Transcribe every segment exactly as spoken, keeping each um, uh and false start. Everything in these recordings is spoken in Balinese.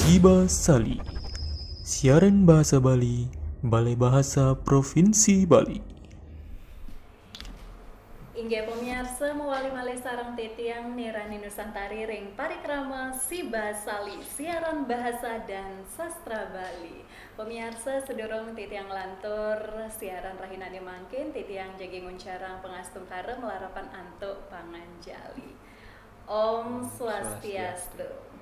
Siba Sali. Siaran bahasa Bali, Balai Bahasa Provinsi Bali. Inggih pamiarsa, mawali malih sareng titiang Nirani Nusantari ring parikrama Siba Sali, siaran bahasa dan sastra Bali. Pamiarsa, sadurung titiang nglantur siaran rahinane mangkin, titiang jagi nguncarang pangastungkara malarapan antuk panganjali. Om Swastiastu.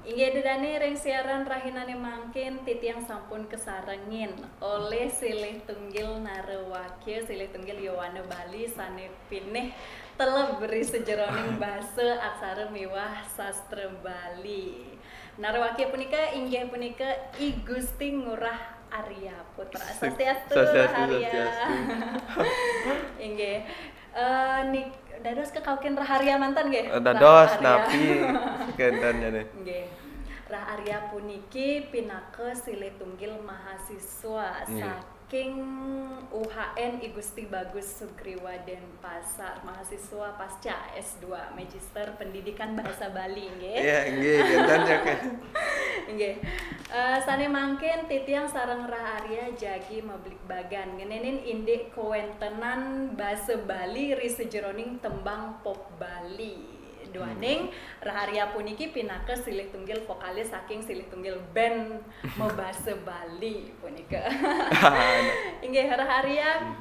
Inggih, ida dane, ring siaran rahinane mangkin titiang sampun kasarengin olih silih tunggil narawakya, silih tunggil yowana Bali sane pinih teleb ri sajeroning basa, aksara miwah sastra Bali. Narawakya punika inggih punika I Gusti Ngurah Arya Putra. Swastiastu, Swastiastu, Rah Arya. Swastiastu. Inggih. Eh, nik-, dados kakaukin Rah Arya manten nggih? Eh, dados, Rah Arya. Napi kenten jane? Nggih. Rah Arya puniki pinaka silih tunggil mahasiswa, nggih, saking U H N I Gusti Bagus Sugriwa Denpasar, mahasiswa pasca S dua, Magister Pendidikan Bahasa Bali, nggih. Iya, nggih, kenten ya, Kak. Nggih. Eh, sane mangkin titiang sareng Rah Arya jagi mabligbagan ngenenin indik kawentenan basa Bali ri sajeroning tembang pop Bali. Duaning, hmm, Rah Arya puniki pinaka silih tunggil vokalis saking silih tunggil band mabasa Bali punika. Inggih, Rah Arya. Hmm.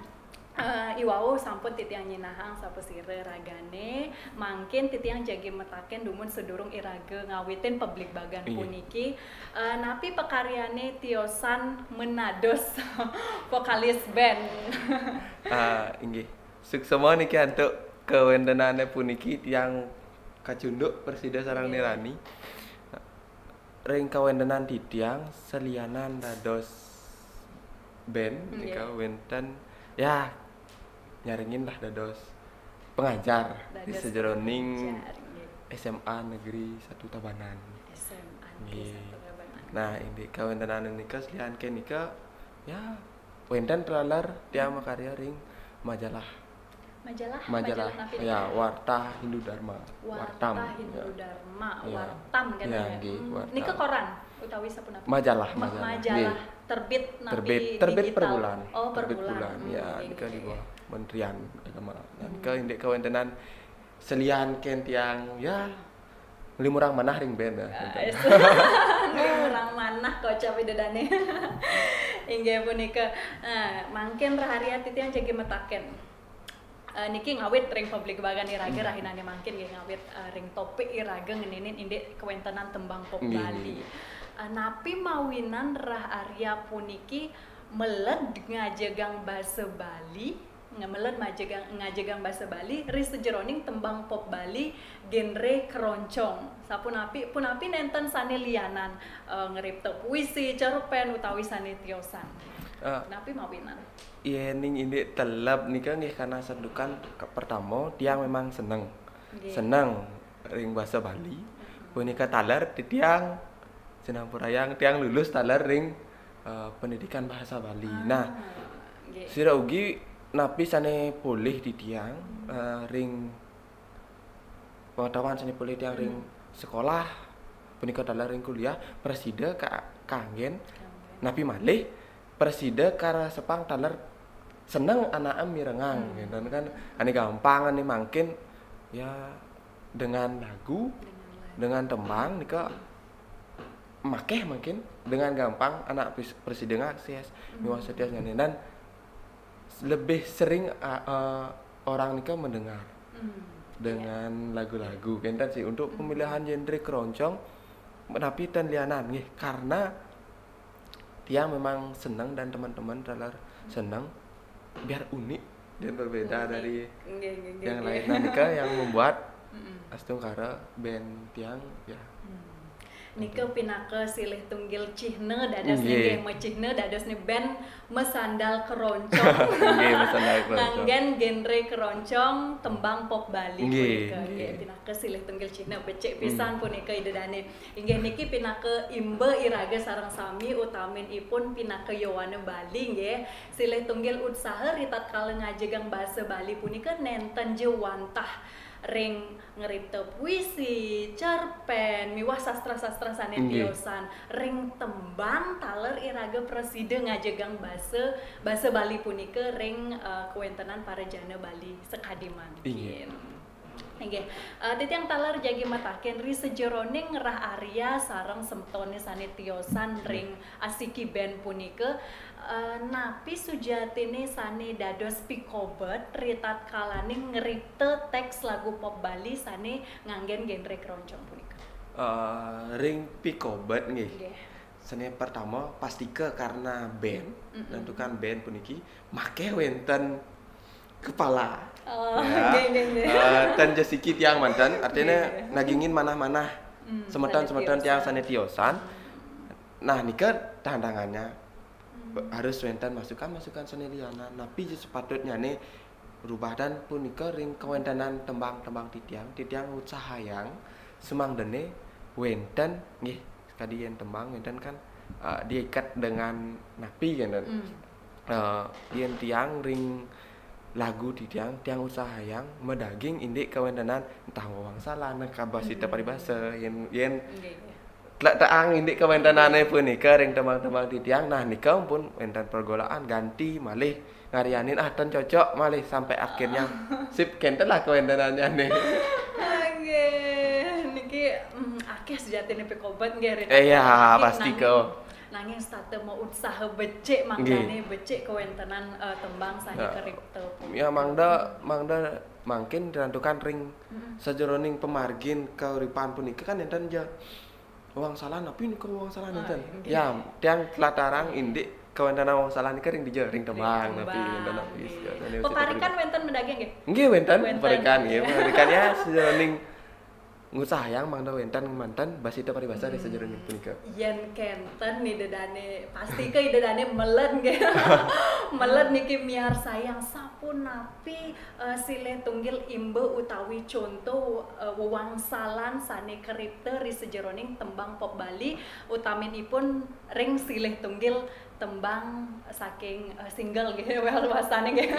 Eh, iwau sampun titiang nyinahang sapasira ragane, mangkin titiang jagi mataken dumun sadurung iraga ngawitin pabligbagan, iya, puniki, eh, napi pakaryane tiosan menados vokalis band? Ah, inggih. Suksema niki antuk kawentenane puniki tiang kacunduk prasida sareng, nggih, Nirani. Ring kawentenan titiang salianan dados band, nggih, nika wenten, ya, nyarengin lah dados pengajar di, dados sajeroning pengajar, nggih, S M A Negeri Satu Tabanan. S M A Negeri, nggih, Satu Tabanan. Nah, indik kawentenan nika salian ke nika, ya, wenten taler tiang makarya ring majalah. Majalah, majalah, majalah napi, ya, nika? Warta Hindu Dharma. Warta, Wartam, Hindu, ya, Dharma, ya. Wartam kan, ya, ya? Nggih, hmm, Wartam. Nika koran utawi sapunapi? Majalah, ma-, majalah. Majalah. Nggih. Terbit napi? Terbit, terbit digital? Per bulan. Oh, per bulan. Terbit per bulan. Hmm, ya, nggih, nika, nggih, di bawah Kementerian Agama. Nah, hmm, nika indik kawentenan salian ken tiang, ya, nglimurang manah ring band, ya. Ah, yes. Nglimurang manah kocap ida dane. Inggih punika. Nah, mangkin Rah Arya titiang jagi mataken. Eh, niki ngawit ring pabligbagan iraga, hmm, rahinane mangkin nggih, ngawit, eh, ring topik iraga ngenenin indik kawentenan tembang pop, nggih, Bali, nggih. Eh, napi mawinan Rah Arya puniki meled ngajegang basa Bali, nge-, meled majegang, ngajegang basa Bali ri sajeroning tembang pop Bali genre keroncong? Sapunapi, punapi nenten sane lianan, eh, ngripta puisi, cerpen, utawi sane tiosan? Eh, napi mawinan? Yening indik teleb nika nggih karena santukan ke-, pertama, tiang memang seneng. Nggih. Seneng ring basa Bali. Mm-mm. Punika taler titiang sinampurayang tiang lulus taler ring, eh, pendidikan bahasa Bali. Ah, nah, nggih, sira ugi napi sane polih titiang, eh, ring pengetahuan sane polih tiang ring, hmm, sekolah, punika taler ring kuliah, prasida ka-, kanggen, kanggen, napi malih prasida karasepang taler seneng anake mirengang, hmm, gitu kan. Ane gampang, ane mangkin, ya, dengan lagu, dengan lagu, dengan tembang nika makeh mangkin dengan gampang anak pres-, prasida ngakses, hmm, miwah setia nyanyi dan lebih sering, a-, eh, orang nika mendengar, hmm, dengan, iya, lagu-lagu. Kenten sih untuk, hmm, pemilihan genre keroncong, napi ten lianan nggih, karena tiang memang seneng dan teman-teman taler seneng, biar unik dan berbeda, unik, dari, nggih, nggih, nggih, yang, nggih, lain. Nah, nika yang membuat, mm-mm, astungkara band tiang, ya. Hmm. Nika pinaka silih tunggil cihna dados, nggih, nggih, macihna dados ni band masandal keroncong. Nggih, masandal keroncong. Nganggen genre keroncong tembang pop Bali, nggih, punika, nggih, nggih, pinaka silih tunggil cihna becik pisan, hmm, punika ida dane. Inggih niki pinaka imba iraga sareng sami, utaminipun pinaka yowana Bali, nggih. Silih tunggil utsaha ritatkala ngajegang basa Bali punika nenten ja wantah ring ngripta puisi, cerpen, miwah sastra-sastra sané tiosan, ring tembang taler iraga prasida ngajegang basa, basa Bali punika ring, eh, kawéntenan para jana Bali sakadi mangkin. Inggih. Inggih. Eh, titiang taler jagi mataken ri sajeroning Rah Arya sareng semetoné sané tiosan ring Asiki Band punika, eh, napi sujatiné sané dados pikobet ritatkalaning ngripta teks lagu pop Bali sané nganggén genre keroncong punika? Eh, ring pikobet nggih. Nggih. Sané pertama, pastika karena band, mm-mm, nentukan band puniki maké wénten kepala. Oh, ya. Nggih, nggih, nggih. Eh, ten jesiki tiang manten, artinya nggih, nggih, nagingin manah-manah. Hmm, semeton-semeton tiang sané tiosan. Hmm. Nah, nika tantangannya. Hmm. Harus wénten masukan-masukan sané lianan. Napi sepatutnyané rubadan punika ring kawéntenan tembang-tembang titiang. Titiang utsahayang sumangdané wénten nggih, kadi yén tembang wénten kan, eh, diikat dengan napi kan. Hmm. Eh, yén tiang ring lagu titiang, tiang utsahayang madaging indik kawéntenan entah wawangsalan, kabasita paribasa, yén, yén tlaang indik kawéntenané punika ring tembang-tembang titiang, nah nika pun wénten pergolaan ganti malih ngaryanin, ah, ten cocok malih sampai akhirnya sip kénten lah kawéntenannyané. Nggih, niki, mm, akéh sujatiné pikobet nggih, ring, eh, ya, nanging, pasti nanging, nanging setata mautsaha becik mangdané becik kawéntenan, eh, tembang sané karipta. Ya, mangda, mangda mangkin dirantukan ring sajeroning pamargin kauripan punika kan énten ja wawangsalan, napi nika wawangsalan énten? Ya, tiang tlatarang indik kawéntenan wawangsalan nika ring dija, ring tembang, napi, énten napi. Paparikan wénten madaging nggih? Nggih, wénten paparikan nggih. Paparikan ya, sajeroning ngutsahayang mangda wénten manten basita paribasa ring sajeroning punika. Yén kénten Ida dané, pastika Ida dané meled nggih. Meled niki miarsayang sapunapi, eh, silih tunggil imba utawi conto, eh, wewangsalan sané karipta ri sajeroning tembang pop Bali, utaminipun ring silih tunggil tembang saking, eh, single nggih, well, wastané nggih.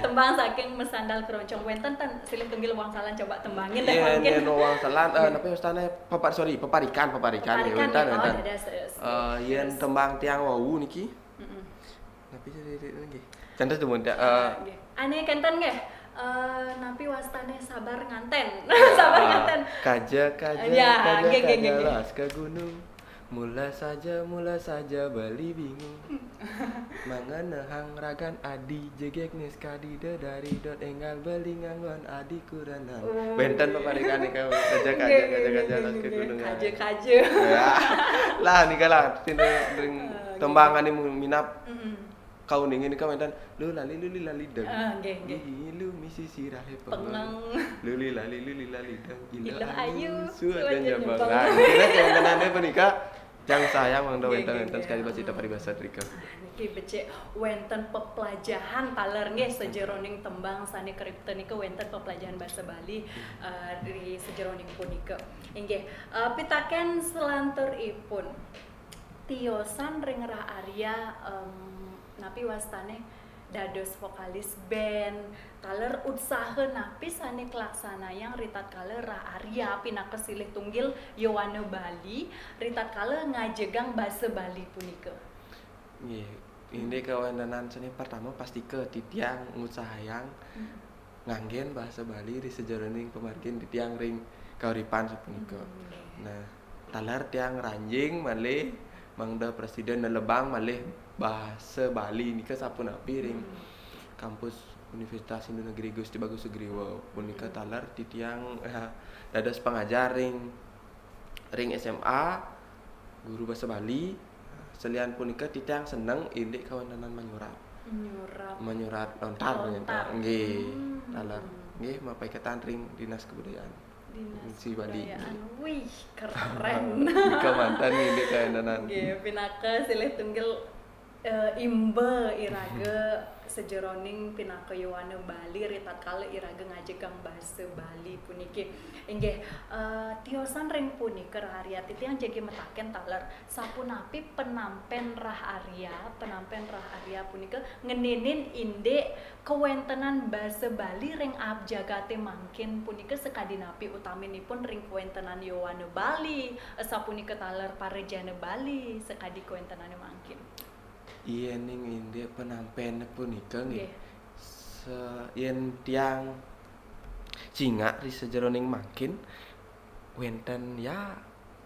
Tembang saking Mesandal Keroncong. Wénten ten silih tunggil wangsalan coba tembangin deh mangkin. Yén wangsalan, eh, napi wastané, papar-, sorry, paparikan, paparikan, nggih, wénten, wénten. Eh, yén tembang tiang wau niki. Napi jadi nggih? Cantos dumun, eh, nggih. Ané kénten nggih. Eh, napi wastané Sabar Nganten. Sabar Nganten. Kaja, kaja, ya, kaja, nggih, nggih, kaja, nggih, nggih. Las ke gunung. Mula saja, mula saja beli bingung. Manganehang ragan adi, jegeg nis kadi dedari dot enggal beli nganggon adi kurenan. Oh. Wénten paparikan nika, kaja, kaja, nggih, kaja, nggih, kaja, nggih, las ke gunung. Kaja, kaja. Ya. Lah, nika lah, sini ring tembang ané minab. Mm-mm. Kauningin nika wénten, lu lali, luli lali deng. Ah, nggih, nggih. Gigi lu misi sirahé pengeng. Pengeng. Luli lali, luli lali deng. Iluh ayu, suajan jabang. Nah, kira kawéntenané punika tiang utsahayang mangda wénten, wénten sekali basita paribasa drika. Niki becik wénten peplajahan taler nggih, sajeroning tembang sané karipta nika wénten peplajahan basa Bali, eh, ri sajeroning punika. Inggih, eh, pitakén selanturipun. Tiosan ring Rah Arya, em, napi wastané dados vokalis band, taler utsaha napi sané kalaksanayang ritatkala Rah Arya pinaka silih tunggil Yowana Bali, ritatkala ngajegang basa Bali punika? Nggih, indik kawéntenan sané pertama pastika titiang ngutsahayang nganggén basa Bali ri sajeroning pamargin titiang ring kauripan sapunika. Hmm, nggih. Nah, taler tiang ranjing malih mangda prasida nelebang malih basa Bali nika sapunapi ring kampus Universitas Hindu Negeri Gusti Bagus Sugriwa. Punika taler titiang, eh, dados pangajar ring ring S M A, guru basa Bali. Salian punika titiang seneng indik kawéntenan manyurat. Manyurat. Manyurat lontar. Lontar. Nggih. Hmm. Taler. Nggih, mapaiketan ring Dinas Kebudayaan. Dinas Provinsi Bali. Kebudayaan. Wih, keren. Nika manten indik kawéntenan. Nggih, pinaka silih tunggil Eh, imba iraga sajeroning pinaka yowana Bali ritatkala iraga ngajegang basa Bali puniki. Inggih, eh, tiosan ring punika Rah Arya, titiang jagi mataken taler, sapunapi penampen Rah Arya, penampen Rah Arya punika ngeninin indik kawentenan basa Bali ring aab jagate mangkin punika sakadi napi utaminipun ring kawentenan yowana Bali, eh, sapunika taler parajana Bali sakadi kawentenane mangkin. Yening indik penampen punika nggih. Nggih. Se-, yen tiang cingak ri sajeroning mangkin wenten ya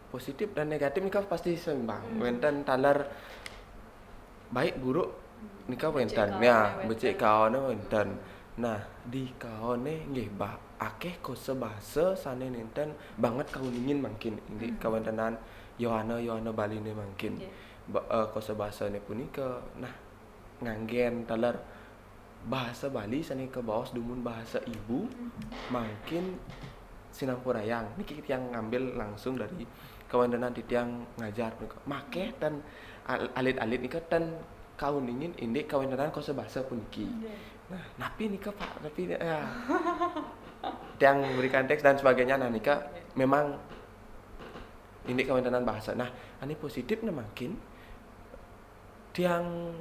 positif dan negatif nika pasti seimbang. Hmm. Wenten taler baik buruk nika Becik wenten. kaone Ya, wenten. becik kaone wenten. Nah, di kaone nggih bah akeh kosa basa sane nenten banget kauningin mangkin indik Hmm. kawentenan yowana-yowana Baline mangkin. Nggih. Ba-, eh, kosa basane punika nah nganggen taler bahasa Bali sane kabaos dumun bahasa ibu Hmm. mangkin sinampurayang. Niki tiang ngambil langsung dari kawentenan titiang ngajar punika. Makeh ten al-, alit-alit nika ten kauningin indik kawentenan kosa basa puniki. Nggih. Nah, napi nika Pak? Napi ya? Tiang berikan teks dan sebagainya. Nah, nika memang indik kawentenan bahasa. Nah, ane positifnya mangkin tiang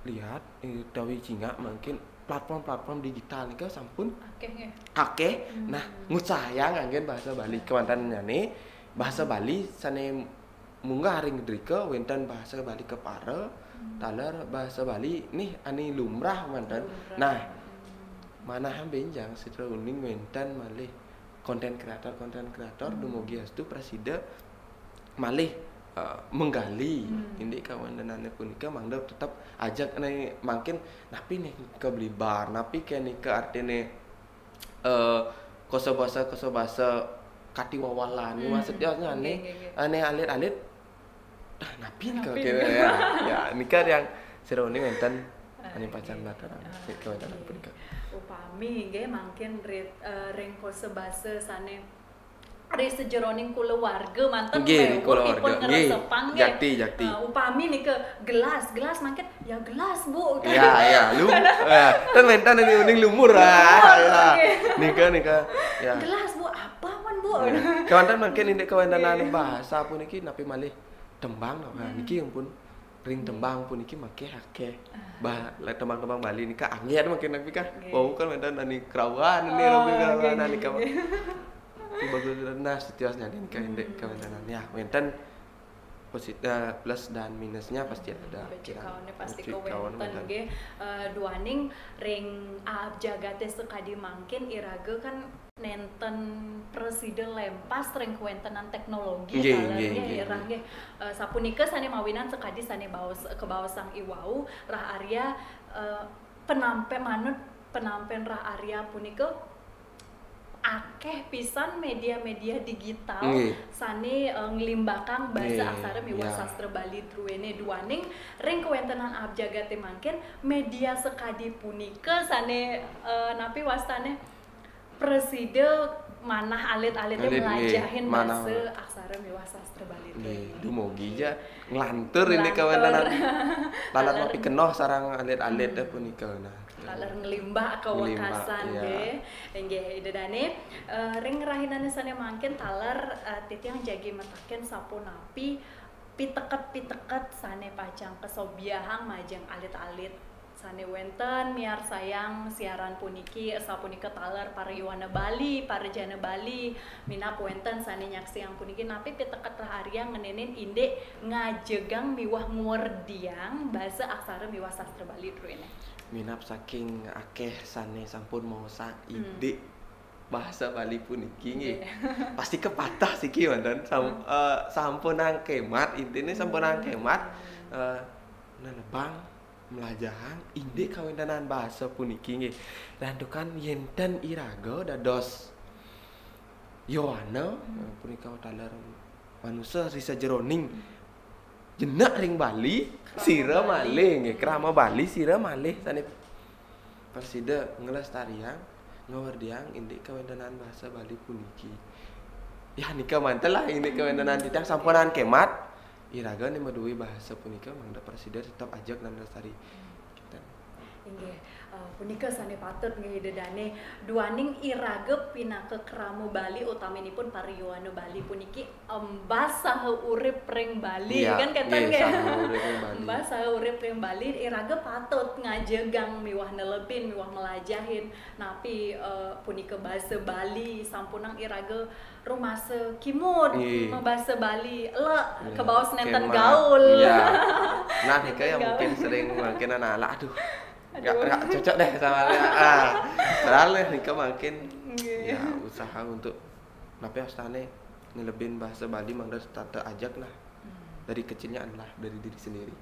lihat eh, utawi cingak mangkin platform-platform digital nika sampun Akeh nggih. akeh. Hmm. Nah, ngucayang anggen bahasa Bali. Kawentenane bahasa Bali sane munggah ring drika wenten bahasa Bali kepara, Hmm. taler bahasa Bali nih ane lumrah manten. Lumrah. Nah, Hmm. manah benjang sitra uning wenten malih konten kreator, konten kreator Hmm. dumugi astu prasida malih eh, menggali Hmm. indik kawentenane punika mangda tetep ajak nih mangkin napi nih keblibar, napi ke nika artine eh kosa basa, kosa basa katiwawalan. Hmm. Maksudnya ane Nggih, nggih, nggih. ane alit-alit ah napi ke Napi kira ke? Ya, ya nika yang sira uning wenten Ah, ane pacan nggih. bataran Ah, sik kawentenan nggih. punika. Upami nggih mangkin rit, eh, ring kosa basa sane ri sajeroning kulawarga manten Nggih, ring mewuh ipun kulawarga. Nggih. Ngresepang nggih. Jakti, jakti. Eh, upami nika gelas, gelas mangkin ya gelas, Bu. Ya, ya, lu eh, ten wenten ane uning lumur Lumur, ah. Ya. nggih. Nika nika ya. Gelas, Bu, apa man, Bu? Ya. Kawentenan mangkin indik kawentenan Nggih. bahasa puniki napi malih tembang nah Hmm. niki ampun ring tembang puniki makeh akeh. Bah, lek tembang-tembang Bali nika anggen mangkin napi kah? Nggih. Wau kan wenten ane kerawan ane Oh, rabi kerawan nggih, nika. nggih. Tiba guna nah setiasnya nika indik Hmm. kawentenan ya. Wenten posit eh, plus dan minusnya pasti ada. Becik kaone pasti Becik kaone kawenten wenten. Nggih. Eh, duaning ring aab jagate sakadi mangkin iraga kan nenten prasida lempas ring kawentenan teknologi Nggih, taler nggih, nggih, nggih, Rah, nggih. Nggih. Eh, sapunika sane mawinan sakadi sane baos, kabaosang i wau Rah Arya, eh, penampe manut penampen Rah Arya punika akeh pisan media-media digital Nggih. Sane eh, nglimbakang basa Nggih, aksara miwah ya. Sastra Bali druene duaning ring kawentenan aab jagate mangkin media sakadi punika sane eh, napi wastane prasida manah alit-alite Alit, nggih, mlajahin manah. Basa aksara miwah Sastra Bali Nggih, druene. dumugi ja nglantur ini Nglantur. Kawentenan. Lalat Taler. Mapikenoh sareng alit-alite punika nah. Taler nglimbah kawekasan Ngelimbah, iya. Nggih. Inggih, Ida Dane, eh, ring rahinane sane mangkin taler eh, titiang jagi mataken sapunapi piteket-piteket sane pacang kasobiahang majeng alit-alit sane wenten miarsayang siaran puniki, sapunika taler para yowana Bali, para jana Bali, minab wenten sane nyaksiang puniki napi piteket Rah Arya ngenenin indik ngajegang miwah ngwerdiang basa aksara miwah sastra Bali druene. Minab saking akeh sane sampun maosang Hmm. indik bahasa Bali puniki nggih. Nggih. Pasti kepatah siki wonten sam, eh, sampunang kemat, intine sampunang kemat eh, nelebang mlajahang indik kawentenan bahasa puniki nggih. Rantukan yenten iraga dados yowana eh, punika taler manusa ri sajeroning jenek ring Bali, sira malih nggih, krama Bali sira malih sane prasida nglestariang, ngwerdiang indik kawentenan bahasa Bali puniki. Ya nika manten lah indik kawentenan titiang sampunang kemat. iraga né madué bahasa punika mangda prasida tetep ajeg lan lestari. Inggih, eh, punika sané patut nggih Ida Dané. Duaning iraga pinaka krama Bali, utaminipun para yowana Bali puniki embas saha urip ring Bali, Iya, kan kénten nggih, nggih? Saha urip ring Bali. Embas saha urip ring Bali, iraga patut ngajegang miwah nelebin, miwah melajahin napi, eh, punika basa Bali, sampunang iraga rumasa kimud Nggih. mabasa Bali, elek Iya. kabaos nénten Kémah. gaul. Iya. Nah, nika yang Gaul. Mungkin sering mungkin anak-anak, aduh, nggak Aduh. nggak cocok deh sama dia. Ah, padahal nih, nika mungkin Nggih. ya usaha untuk napi wastané ngelebin bahasa Bali mangda tetep ajeg lah. Hmm. Dari kecilnya adalah dari diri sendiri.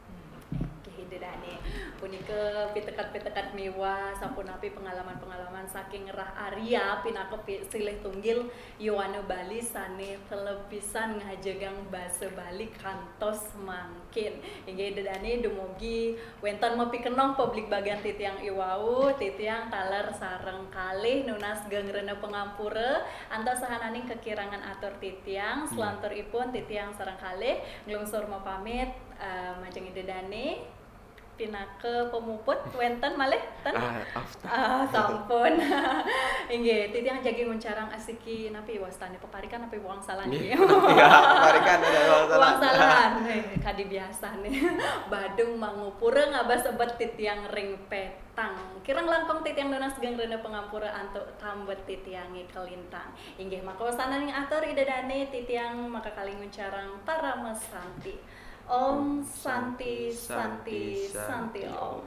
Hmm, inggih, Ida Dané. Punika piteket-piteket miwah, sapunapi pengalaman-pengalaman saking Rah Arya pinaka pi-, silih tunggil yowana Bali sané teleb pisan ngajegang basa Bali kantos mangkin. Inggih, Ida Dané, dumugi wénten mapikenoh pabligbagan titiang iwau, titiang taler sareng kalih nunas geng rena pangampura antos sahananing kakirangan atur titiang. Selanturipun titiang sareng kalih nglungsur mapamit, eh, majeng Ida Dané pinaka pamuput, wénten malih ten? Ah, afta. Ah, sampun. Inggih, titiang jagi nguncarang asiki napi wastané, peparikan napi wangsalan Nggih. nggih? Ya, peparikan ada wangsalan. Wangsalan. Eh, kadi biasané. Badung mangupura ngabas sebet titiang ring pétang. Kirang langkung titiang nunas geng rena pangampura antuk tambet titiangé kalintang. Inggih, maka wasananing atur Ida Dané, titiang makakalih nguncarang parama santi. Om Santi, Santi, Santi Om.